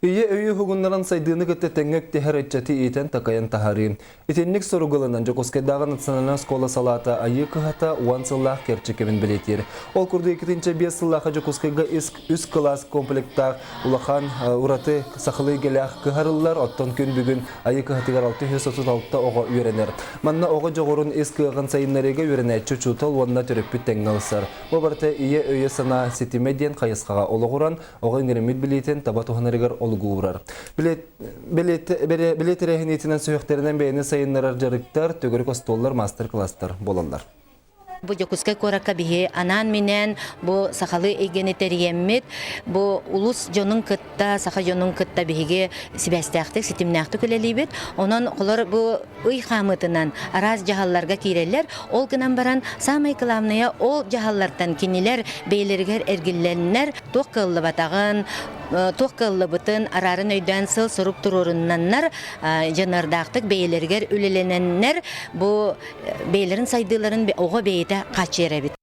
Ийэ өйү уһугуннаран сайдыыны кытта тэҥҥэ үктэһэр ыччаты иитэн такайан таһаарыы. Итинник соругу ылынан Дьокуускайдааҕы национальнай оскуола салаата Айыы кыһата уон сыллаах кэрчик кэмин бэлиэтиир. Ол курдук 2005 сыллаахха Дьокуускайга үс кылаас комплектаах улахан ураты сахалыы эйгэлээх кыһарыллар, оттон күн бүгүн Айыы кыһатыгар 636 оҕо үөрэнэр. Манна оҕо дьоҕурун ис кыаҕын сайыннарыыга үөрэнээччи учуутал уонна төрөппүт тэҥҥэ ылсар. Бу барыта ийэ өйө-санаа ситимэ диэн хайысхаҕа олоҕуран, оҕо иҥэриммит билиитин таба туһанарыгар олугу уурар. Билиэ тэрээһиниитинэн сүһүөхтэринэн бэйэни сайыннарар дьарыктар, төгүрүк остуоллар, маастар-кылаастар буолаллар. Бу Дьокуускай куоракка биһи анаан-минээн бу сахалыы эйгэни тэрийэммит, бу улус дьонун кытта, саха дьонун кытта биһиги сибээстээхтик, ситимнээхтик үлэлиибит. Онон олор бу ый хаамыытынан араас дьаһалларга киирэллэр. Ол гынан баран, саамай кылаабынайа ол дьаһаллартан кинилэр бэйэлэригэр эргиллэннэр туох кыаллыбатаҕын, туох кыаллыбытын араарын өйдөөн сыл-сорук туруоруннаннар, дьаныардаахтык бэйэлэригэр үлэлэнэннэр бу бэйэлэрин сайдыыларын оҕо бэйэтэ хааччыйар эбит.